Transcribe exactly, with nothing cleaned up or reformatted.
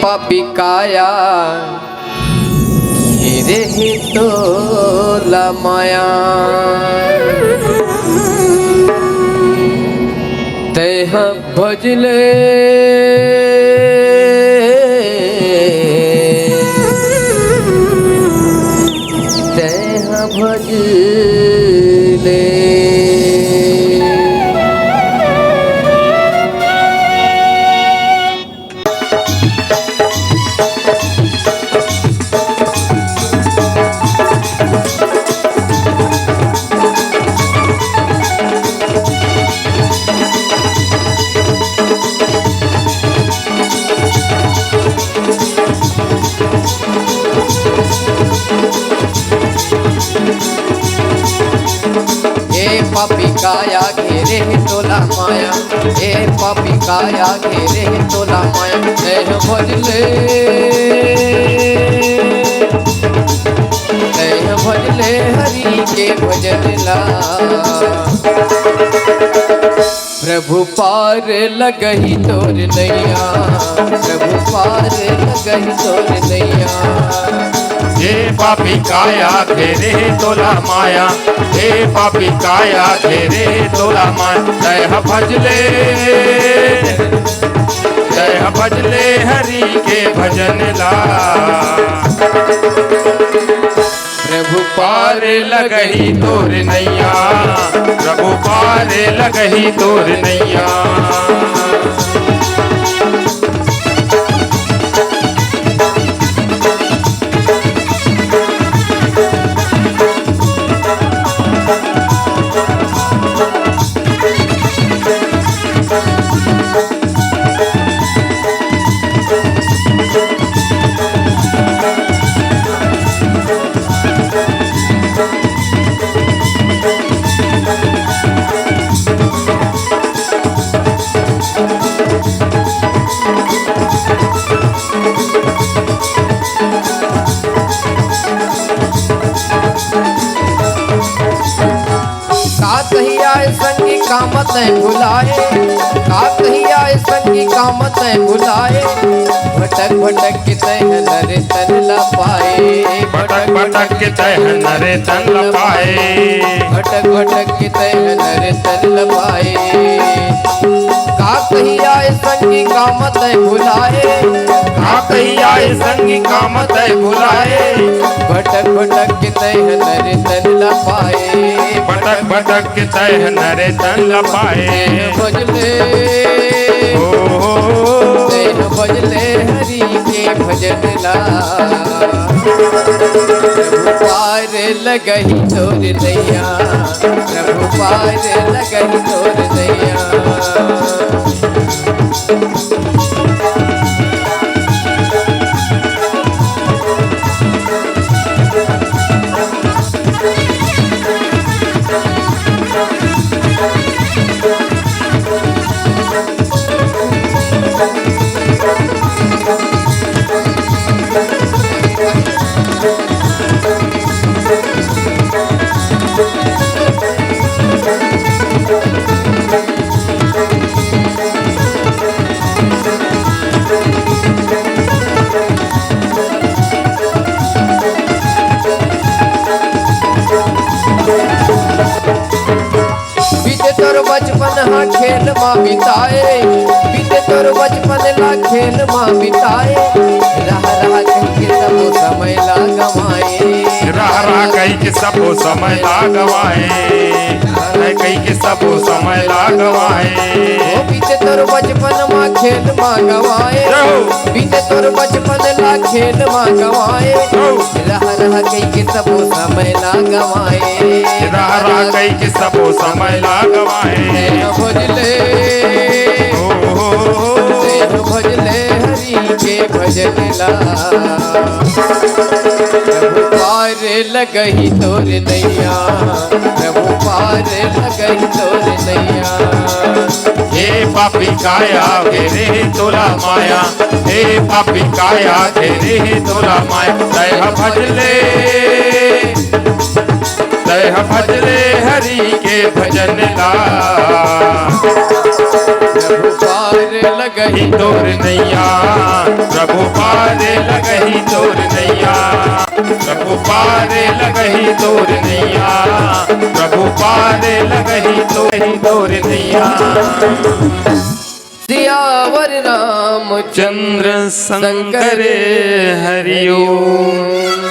पापी काया, घेरे हे तोला माया। तैं ह भज ले, तैं ह भज ले। ए पापी काया, घेरे हे तोला माया। ए पापी काया, घेरे हे तोला माया। तैं ह भज ले, तैं ह भज ले हरि के भजन ला। प्रभु पार लगही तोर नैया, प्रभु पार लगही तोर नैया। ए पापी काया, घेरे हे तोला माया। ए पापी काया, घेरे हे तोला माया। तैं ह भज ले, तैं ह भज ले हरि के भजन ला। प्रभु पार लगही तोर नैया, प्रभु पार लगही तोर नैया। का कही आय संगी काम तैं भुलाए, का कही आय संगी काम तैं भुलाए। भटक भटक के तैं ह नर तन ल पाए, भटक भटक के तैं ह नर तन ल पाए। भटक भटक के तैं ह नर तन ल पाए। का कही आय संगी काम तैं भुलाए, का कही आय संगी काम तैं भुलाए। भटक भटक के तैं ह नर तन ल पाए। भटक भटक के तैं ह नर तन ल पाए। तैं ह भज ले, ओ हो। तैं ह भज ले हरि के भजन ला। प्रभु पार लगही तोर नैया, प्रभु पार लगही तोर नैया। बीते तोर बचपन हा खेल मा बिताए, बीते तोर बचपन ला खेल मा बिताए। रह रह कहि के सबो समय ला गवाए, रह रह कहि के सबो समय ला गवाए, रह कहि के सबो समय ला गवाए। ओ बीते तोर बचपन मा खेल मा गवाए, जय हो। बीते तोर बचपन ला खेल मा गवाए। जय हो। रह रह कहि के सबो समय ला गवाए, रह रह कहि के सबो समय ला गवाए। तैं ह भज ले, ओ हो हो हो। तैं ह भज ले हरि के भजन ला। प्रभु पार लगही तोर नैया, प्रभु पार लगही तोर नैया। हे पापी काया, घेरे हे तोला माया। हे पापी काया, घेरे हे तोला माया। तैं ह भज ले, तैं ह भजले हरि के भजन ला। प्रभु पार लगही तोर नैया, प्रभु पार लगही तोर नैया, प्रभु पार लगही तोर नैया, प्रभु पार लगही तोर, तोर नैया। सियावर रामचंद्र शंकर हरिओम।